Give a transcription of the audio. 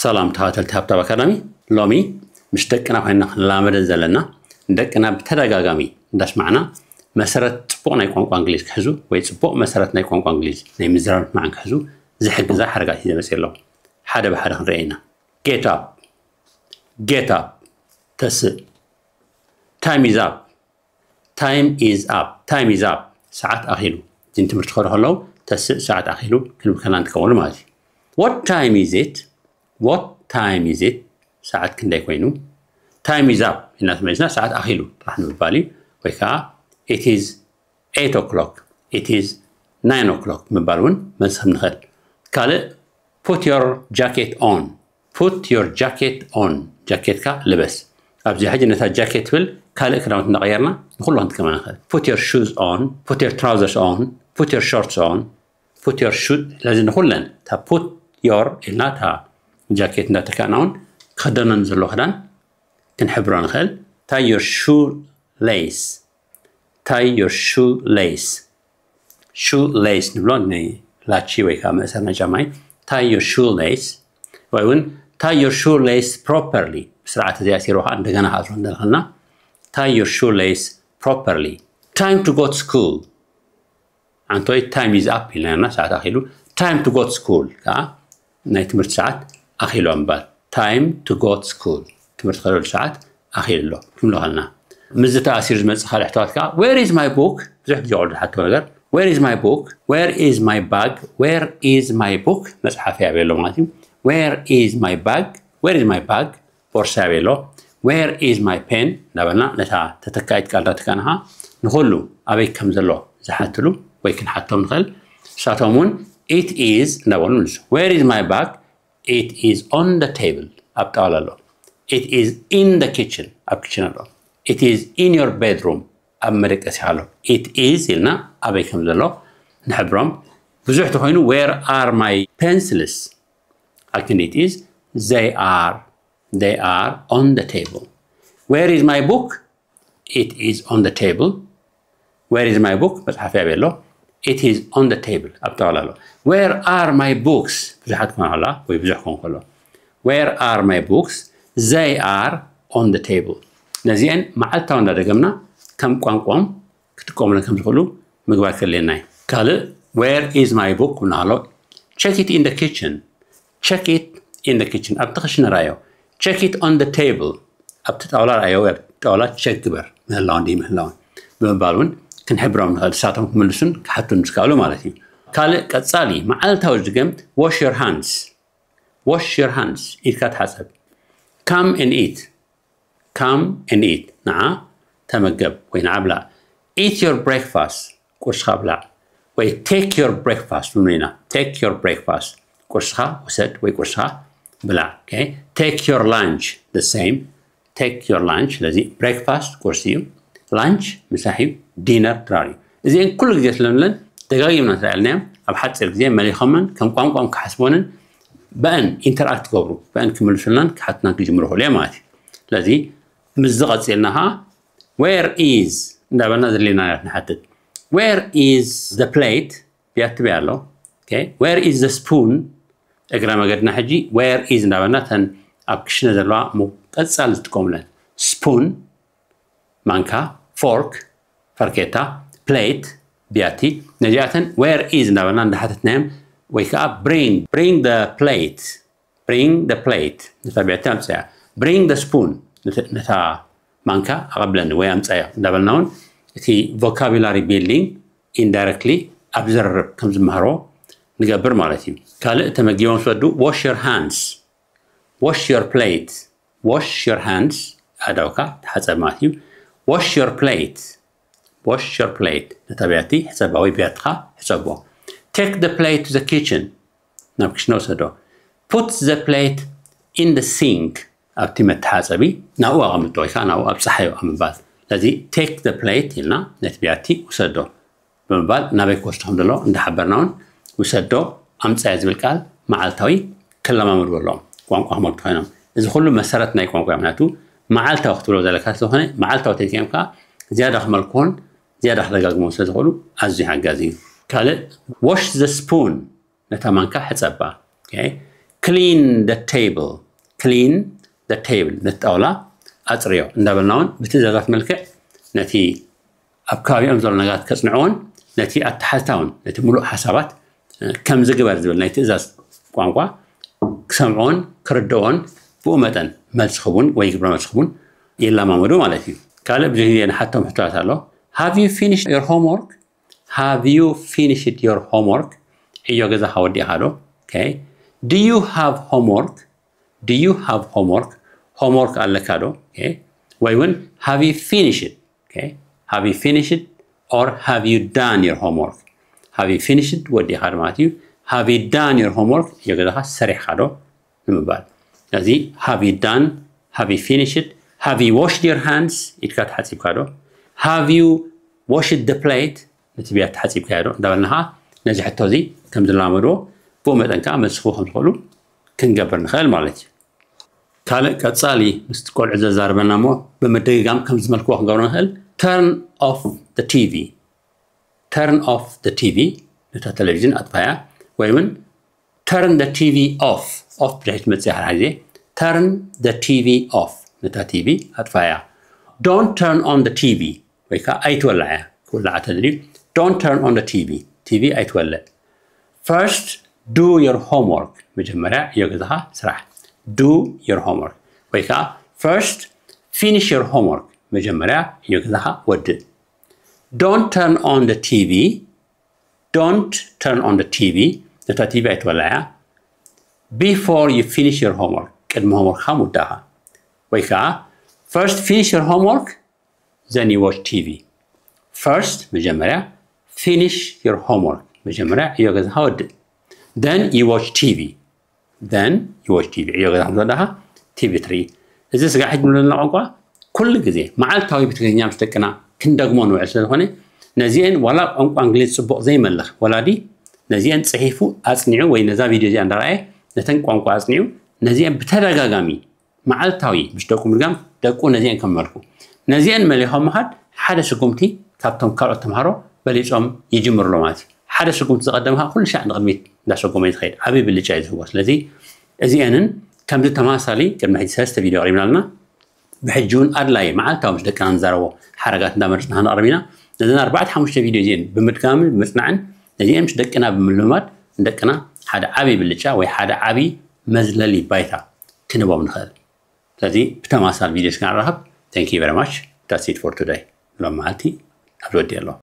ሰላም ተኸታተልቲ ሃብታብ ኣካዳሚ። ሎሚ ምስ ደቅና ኮይንና ክንላመደን ዘለና፣ ንደቅና ብተደጋጋሚ እንዳስማዕና መሰረት ጽቡቕ ናይ ቋንቋ እንግሊዝ ክሕዙ ወይ ጽቡቕ መሰረት ናይ ቋንቋ እንግሊዝ ናይ ምዝራብ ምዕን ክሕዙ ዝሕግዛ ሓረጋት እዩ ዘመጽእ ኣሎ። ሓደ ብሓደ ክንርአ ኢና። Get up. Get up. ተስእ። Time is up. Time is up. Time is up. ሰዓት ኣኺሉ። እዚን ትምህርቲ ክኸዱ ከለዉ ተስእ፣ ሰዓት ኣኺሉ ክንብል ከለና ንጥቀመሉ ማለት እዩ። What time is it? What time is it? ሰዓት ክንደይ ኮይኑ? Time is up ኢልና ተመሊስና ሰዓት ኣኺሉ ጥራሕ ንምባል እዩ። ወይ ከዓ it is eight o'clock, it is nine o'clock ምባል እውን መልሲ ከም ንኽእል። ካልእ put your jacket on. Put your jacket on. ጃኬትካ ልበስ። ኣብዚ ሕጂ ነታ ጃኬት ትብል ካልእ ክዳውንቲ እንዳቐየርና ንኹሉ ክንጥቀማ ንኽእል። Put your shoes on, put your trousers on, put your shorts on, put your shoes። ስለዚ ንኹለን እታ put your ኢልና እታ ጃኬት እንዳተካእና እውን ክኽደኖ ንዘሎ ክዳን ክንሕብሮ ንኽእል። Tie your shoe lace. Tie your shoe lace. Shoe lace ንብሎ ናይ ላቺ ወይ ከዓ መእሰር ናይ ጫማ እዩ። Tie your shoe lace ወይ እውን tie your shoe lace properly። ብስርዓት እዚ ኣሲርዎ ከዓ እንደገና ክኣስሮ እንደልክልና። Tie your shoe lace properly. Time to go to school. ዓንቶይ time is up ኢልና ሰዓት ኣኺሉ። Time to go to school ከዓ ናይ ትምህርቲ ሰዓት ኣኺሉ ምባል። Time to go to school። ትምህርቲ ከደሉ ሰዓት ኣኺሉ ኣሎ። ክንብሎ ከለና። ምስዚ ተኣሲሩ ዝመጽእ ካልእ ሕቶታት ከዓ where is my book? ብዙሕ ግዜ ቆልዑ ዝሓትዎ ነገር። Where is my book? Where is my bag? Where is my book? መጽሓፈይ ኣበይ ኣሎ ማለት እዩ። Where is my bag? Where is my bag? ቦርሳ ኣበይ ኣሎ? Where is my pen? እናበልና ነታ ተተካኢት ቃል እንዳተካእና ንኹሉ ኣበይ ከም ዘሎ ዝሓትሉ ወይ ክንሓቶም ንኽእል። ንሳቶም እውን it is እናበሉ ንሱ። Where is my bag? It is on the table. ኣብ ጣውላ ኣሎ። It is in the kitchen. ኣብ ኪችን ኣሎ። It is in your bedroom. ኣብ መደቀሲኻ ኣሎ። It is ኢልና ኣበይ ከም ዘሎ ንሕብሮም። ብዙሕ ተኾይኑ where are my pencils? Actually it is they are, they are on the table. Where is my book? It is on the table. Where is my book? መጽሓፈይ ኣበይ ኣሎ? It is on the table. ኣብ ጣውላ ኣሎ። Where are my books? ብዙሓት ክኾን ከላ ወይ ብዙሕ ክኾን ከሎ። Where are my books? They are on the table. ነዚአን መዓልታዊ እንዳደገምና ከም ቋንቋም ክጥቀሙለን ከም ዝኽእሉ ምግባር ከድልየና እዩ። ካልእ where is my book ክብልና ከሎ check it in the kitchen. Check it in the kitchen. ኣብቲ ክሽነ ርኣዮ። Check it on the table. ኣብቲ ጣውላ ርኣዮ፣ ኣብቲ ጣውላ ቸክ ግበር ምህላውን ደይምህላውን ብምባል እውን ክንሕብሮም ንኽእል። ንሳቶም ክምልሱን ክሓቱን ምስ ከኣሉ ማለት እዩ። ካልእ ቀጻሊ መዓልታዊ ዝድገም wash your hands. Wash your hands. ኢድካ ተሓጸብ። Come and eat. Come and eat. ንዓ ተመገብ ወይ ንዓ ብላዕ። Eat your breakfast. ቁርስኻ ብላዕ። ወይ take your breakfast ንብሎ ኢና። Take your breakfast. ቁርስኻ ውሰድ ወይ ቁርስኻ ብላዕ። Okay? Take your lunch. The same. Take your lunch። ስለዚ ብሬክፋስት ቁርሲ እዩ። ላንች ምሳሕ እዩ። ዲነር ድራር እዩ። እዚአን ኩሉ ግዜ ስለንብለን ደጋጊምና እንተልናዮም ኣብ ሓፂር ግዜ መሊኾመን ከም ቋንቋም ክሓስቦንን ብአን ኢንተርኣክት ክገብሩ ብአን ክምልሱልናን ክሓቱናን ክጅምሩ ይኽእሉ እዮም ማለት እዩ። ስለዚ ምስዚ ቀፂልና ከዓ where is እንዳበልና ዘድልየና ንሓትት። Where is the plate? ቢያቲ ኣበይ ኣሎ። Okay? Where is the spoon? እግረ መገድና ሕጂ where is እንዳበልና ተን ኣብ ክሽነ ዘለዋ ቀፃሊ ዝጥቀሙለን ስፑን፣ ማንካ፣ ፎርክ፣ ፈርኬታ፣ ፕሌት፣ ቢያቲ፣ ነዚኣተን where is እንዳበልና እንዳሓተትናዮም ወይ ከዓ bring, bring the plate, bring the plate፣ ነታ ቢያቲ ኣምፅያ፣ bring the spoon፣ ነታ ማንካ ኣቐብለኒ ወይ ኣምፀያ እንዳበልና እውን እቲ vocabulary building indirectly ኣብ ዘረርብ ከም ዝመሃሮ ንገብር ማለት እዩ። ካልእ ተመጊቦም ዝወዱ wash your hands, wash your plate, wash your hands ኣእዳውካ ተሓፀብ ማለት እዩ። Wash your plate, wash your plate፣ ነታ ቢያቲ ሕፀባ ወይ ቢያትኻ ሕፀቦ። Take the plate to the kitchen፣ ናብ ክሽነ ውሰዶ። Put the plate in the sink፣ ኣብቲ መተሓፀቢ ናብኡ ኣቐምጦ ወይ ከዓ ናብኡ ኣብ ፀሓይ ኣብ ምባል። ስለዚ take the plate ኢልና ነቲ ቢያቲ ውሰዶ ብምባል ናበይ ክወስዶ ከም ዘለዎ እንዳሓበርና እውን ውሰዶ ኣምፀያ ዝብል ቃል መዓልታዊ ክለማመዱ ኣለዎም ቋንቋ ክመርቱ ኮይኖም። እዚ ኩሉ መሰረት ናይ ቋንቋ እዩ። ምክንያቱ መዓልታዊ ክትብሎ ዘለካ ስለዝኾነ መዓልታዊ ተልክዮም ከዓ ዝያዳ ክመልክዎን ዝያዳ ክደጋግሞ ስለዝኽእሉ ኣዝዩ ሓጋዚ እዩ። ካልእ wash the spoon፣ ነታ ማንካ ሕፀባ። Okay? clean the table clean the table ነቲ ጣውላ ኣፅርዮ እንዳበልና እውን ብትእዛዛት መልክዕ ነቲ ኣብ ከባቢኦም ዘሎ ነገራት ከፅንዕዎን ነቲ ኣተሓዝታ እውን ነቲ ሙሉእ ሓሳባት ከምዚ ግበር ዝብል ናይ ትእዛዝ ቋንቋ ክሰምዕዎን ክርድኦን ብኡ መጠን መልሲ ክቡን ወይ ግብረ መልሲ ክቡን ይለማመዱ ማለት እዩ። ካልእ ብዙሕ ግዜ ንሓቶም ሕቶታት ኣሎ። Have you finished your homework? Have you finished your homework? ዕዮ ገዛኻ ወዲእኻ ዶ? Okay. Do you have homework? Do you have homework? Homework ኣለካ ዶ? Okay. ወይ እውን have you finished? Okay. Have you finished or have you done your homework? Have you finished ወዲእኻ ዶ ማለት እዩ። Have you done your homework? ዕዮ ገዛኻ ሰሪሕኻ ዶ ንምባል። ስለዚ have you done? Have you finished? Have you washed your hands? ኢድካ ተሓፂብካ ዶ? Have you washed the plate? ነቲ ብያት ተሓፂብካዮ ዶ እንዳበልና ከዓ ነዚ ሕቶ እዚ ከም ዝለማመድዎ ብኡ መጠን ከዓ መልሲ ክህቡ ከም ዝኽእሉ ክንገብር ንኽእል ማለት እዩ። ካልእ ቀፃሊ ምስ ቆልዑ ዘዛርበና እሞ ብምድግጋም ከም ዝመልክዎ ክንገብሮ ንኽእል turn off the TV turn off the TV ነታ ቴሌቪዥን ኣጥፋያ ወይ እውን turn the TV off off ብድሕሪት መፅእ ሓራ ግዜ turn the TV off ነታ ቲቪ ኣጥፋያ don't turn on the TV ወይ ከዓ ኣይትወልዓያ ክውልዓ ተደልዩ don't turn on the TV TV ኣይትወልዕ First do your homework መጀመርያ ዕዮ ገዛኻ ስራሕ do your homework ወይ ከዓ first finish your homework መጀመርያ ዕዮ ገዛኻ ወድእ Don't turn on the TV Don't turn on the TV ነታ ቲቪ ኣይትወልዓያ before you finish your homework ቅድሚ homework ኻ ምውዳእኻ ወይ ከዓ first finish your homework then you watch TV First መጀመርያ finish your homework መጀመርያ ዕዮ ገዛኻ ወድእ then you watch TV then you watch TV ዕዮ ገዛኻ ምስ ወዳእኻ ቲቪ ትርኢ እዚ ስጋዕ ሕጂ ንብለና ቋንቋ ኩሉ ግዜ መዓልታዊ ብትግርኛ ምስ ደቅና ክንደግሞ ንውዕል ስለዝኾነ ነዚአን ዋላ ቋንቋ እንግሊዝ ፅቡቕ ዘይመልኽ ወላዲ ነዚአን ፅሒፉ ኣፅኒዑ ወይ ነዛ ቪድዮ እዚኣ እንዳረኣየ ነተን ቋንቋ ኣፅኒዑ ነዚአን ብተደጋጋሚ መዓልታዊ ምስ ደቁ ምድጋም ደቁ ነዚአን ከም መልኩ ነዚአን መሊኾም ምኻድ ሓደ ስጉምቲ ካብቶም ካልኦት ተምሃሮ በሊፆም ይጅምርሎ ማለት እዩ ሓደ ስጉምቲ ዝቐደምካ ኩሉ ሻዕ ንቕድሚት እንዳሰጎመ ዝኸይድ ዓብዪ ብልጫ እዩ ዝህቦ ስለዚ እዚአንን ከምዚ ተማሳሊ ቅድሚ ሕጂ ሰለስተ ቪድዮ ኣቕሪብና ኣለና ብሕጂ እውን ኣድላይ መዓልታዊ ምስ ደቅና ንዛረቦ ሓረጋት እንዳመረፅና ክንቕርብ ኢና ነዘን ኣርባዕተ ሓሙሽተ ቪድዮ እዚአን ብምድጋምን ብምፅናዕን ነዚአን ምስ ደቅና ብምልምማድ ንደቅና ሓደ ዓብዪ ብልጫ ወይ ሓደ ዓብዪ መዝለሊ ባይታ ክንቦም ንኽእል ስለዚ ብተማሳል ቪድዮ እስከ ንራኸብ thank you very much that's it for today ሎም መዓልቲ ኣብዚ ወዲ ኣለኹ